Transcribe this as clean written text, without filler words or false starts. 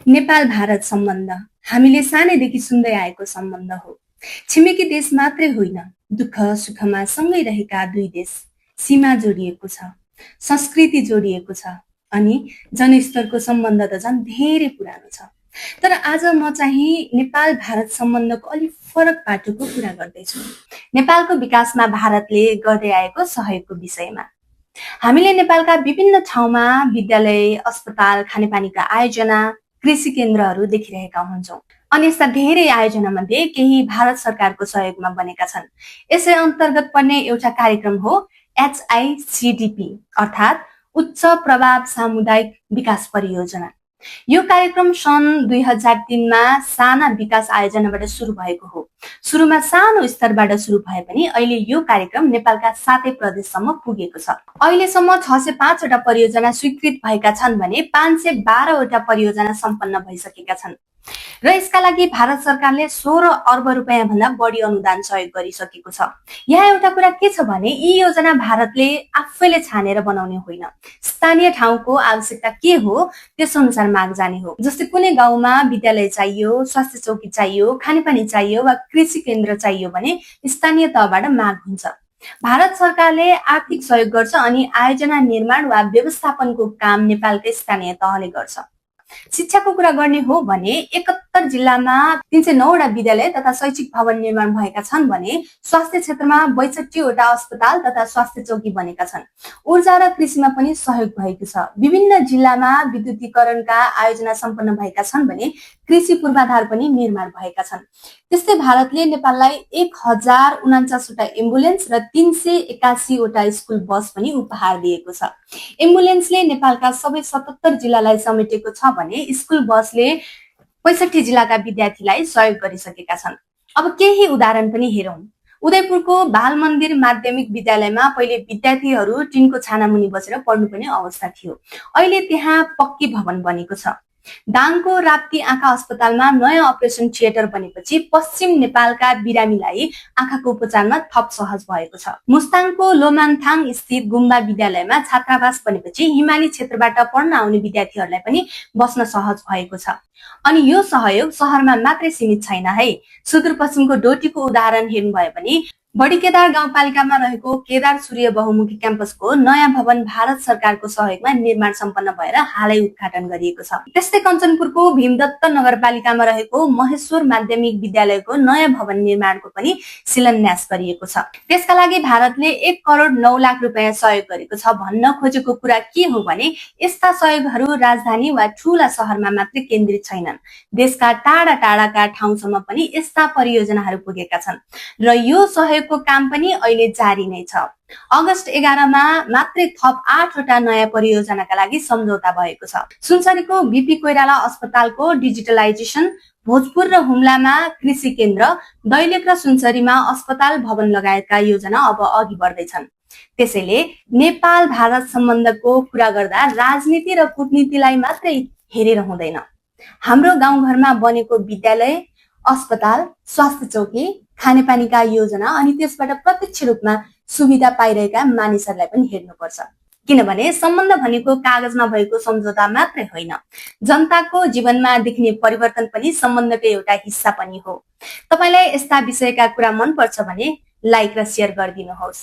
नेपाल भारत सम्बन्ध हामीले सानैदेखि सुन्दै आएको सम्बन्ध हो। छिमेकी देश मात्रै होइन, दुःख सुखमा सँगै रहेका दुई देश। सीमा जोडिएको छ, संस्कृति जोडिएको छ अनि जनस्तरको सम्बन्ध त झन् धेरै पुरानो छ। तर आज म चाहिँ नेपाल भारत सम्बन्धको अलिक फरक पाटोको कुरा गर्दैछु। नेपालको विकासमा भारतले गर्दै आएको सहयोगको विषयमा। हामीले नेपालका विभिन्न ठाउँमा विद्यालय, अस्पताल, खानेपानीका आयोजना, कृषि केन्द्रहरू देखिरहेका हुन्छौँ। अनि यस्ता धेरै आयोजना मध्ये केही भारत सरकारको सहयोगमा बनेका छन्। यसै अन्तर्गत पर्ने एउटा कार्यक्रम हो HICDP अर्थात् उच्च प्रभाव सामुदायिक विकास परियोजना। यो कार्यक्रम सन् 2003 मा साना विकास आयोजनाबाट सुरु भएको हो। सुरुमा सानो स्तरबाट सुरु भए पनि अहिले यो कार्यक्रम नेपालका 7 प्रदेशसम्म पुगेको छ। अहिलेसम्म 605 वटा परियोजना स्वीकृत भएका छन् भने 512 वटा परियोजना सम्पन्न भइसकेका छन् र यसका लागि भारत सरकारले 16 अर्ब रुपैयाँ भन्दा बढी अनुदान सहयोग गरिसकेको छ। यहाँ एउटा कुरा के छ भने यी योजना भारतले आफैले छानेर बनाउने होइन, स्थानीय ठाउँको आवश्यकता के हो त्यस अनुसार माग जाने हो। जस्तै कुनै गाउँमा विद्यालय चाहियो, स्वास्थ्य चौकी चाहियो, खानेपानी चाहियो वा कृषि केन्द्र चाहियो भने स्थानीय तहबाट माग हुन्छ। भारत सरकारले आर्थिक सहयोग गर्छ अनि आयोजना निर्माण वा व्यवस्थापनको काम नेपालकै स्थानीय तहले गर्छ। शिक्षाको कुरा गर्ने हो भने 71 जिल्लामा 309 वटा विद्यालय तथा शैक्षिक भवन निर्माण भएका छन् भने स्वास्थ्य क्षेत्रमा 62 वटा अस्पताल तथा स्वास्थ्य चौकी बनेका छन्। ऊर्जा र कृषिमा पनि सहयोग भएको छ। विभिन्न जिल्लामा विद्युतीकरणका आयोजना सम्पन्न भएका छन् भने कृषि पूर्वाधार पनि निर्माण भएका छन्। त्यस्तै भारतले नेपाललाई 1049 वटा एम्बुलेन्स र 381 वटा स्कुल बस पनि उपहार दिएको छ। एम्बुलेन्सले नेपालका सबै 77 जिल्लालाई समेटेको छ भने स्कुल बसले 65 जिल्लाका विद्यार्थीलाई सहयोग गरिसकेका छन्। अब केही उदाहरण पनि हेरौं। उदयपुरको बाल मन्दिर माध्यमिक विद्यालयमा पहिले विद्यार्थीहरू टिनको छानामुनि बसेर पढ्नुपर्ने अवस्था थियो। अहिले त्यहाँ पक्की भवन बनेको छ। दाङको राप्ती आँखा अस्पतालमा नयाँ अपरेसन थिएटर बनेपछि पश्चिम नेपालका बिरामीलाई आँखाको उपचारमा थप सहज भएको छ। मुस्ताङको लोमान्थाङ स्थित गुम्बा विद्यालयमा छात्रावास बनेपछि हिमाली क्षेत्रबाट पढ्न आउने विद्यार्थीहरूलाई पनि बस्न सहज भएको छ। अनि यो सहयोग शहरमा मात्रै सीमित छैन है। सुदूरपश्चिमको डोटीको उदाहरण हेर्नुभयो भने बडीकेदार गाउँपालिकामा रहेको केदार सूर्य बहुमुखी क्याम्पसको नयाँ भवन भारत सरकारको सहयोगमा निर्माण सम्पन्न भएर हालै उद्घाटन गरिएको छ। त्यस्तै कञ्चनपुरको भीमदत्त नगरपालिकामा रहेको महेश्वर माध्यमिक विद्यालयको नयाँ भवन निर्माणको पनि शिलान्यास गरिएको छ। त्यसका लागि भारतले 1 करोड 9 लाख रुपैयाँ सहयोग गरेको छ। भन्न खोजेको कुरा के हो भने यस्ता सहयोगहरू राजधानी वा ठूला शहरमा मात्रै केन्द्रित छैनन्। देशका टाढा टाढाका ठाउँसम्म पनि यस्ता परियोजनाहरू पुगेका छन् र यो सहयोग को काम पनि अहिले जारी नै छ। अगस्त 11 मा मात्रै थप 8 वटा नयाँ परियोजनाका लागि सम्झौता भएको छ। सुनसरीको बीपी कोइराला अस्पतालको डिजिटलाइजेसन, भोजपुर र हुम्लामा कृषि केन्द्र, दैलेख र सुनसरीमा अस्पताल भवन लगायतका योजना अब अघि बढ्दैछन्। त्यसैले नेपाल भारत सम्बन्धको कुरा गर्दा राजनीति र कूटनीतिलाई मात्रै हेरेर हुँदैन। हाम्रो गाउँघरमा बनेको विद्यालय, अस्पताल, स्वास्थ्य चौकी, खानेपानीका योजना अनि त्यसबाट प्रत्यक्ष रूपमा सुविधा पाइरहेका मानिसहरूलाई पनि हेर्नुपर्छ। किनभने सम्बन्ध भनेको कागजमा भएको सम्झौता मात्रै होइन, जनताको जीवनमा देखिने परिवर्तन पनि सम्बन्धको एउटा हिस्सा पनि हो। तपाईलाई यस्ता विषयका कुरा मन पर्छ भने लाइक र शेयर गरिदिनुहोस्।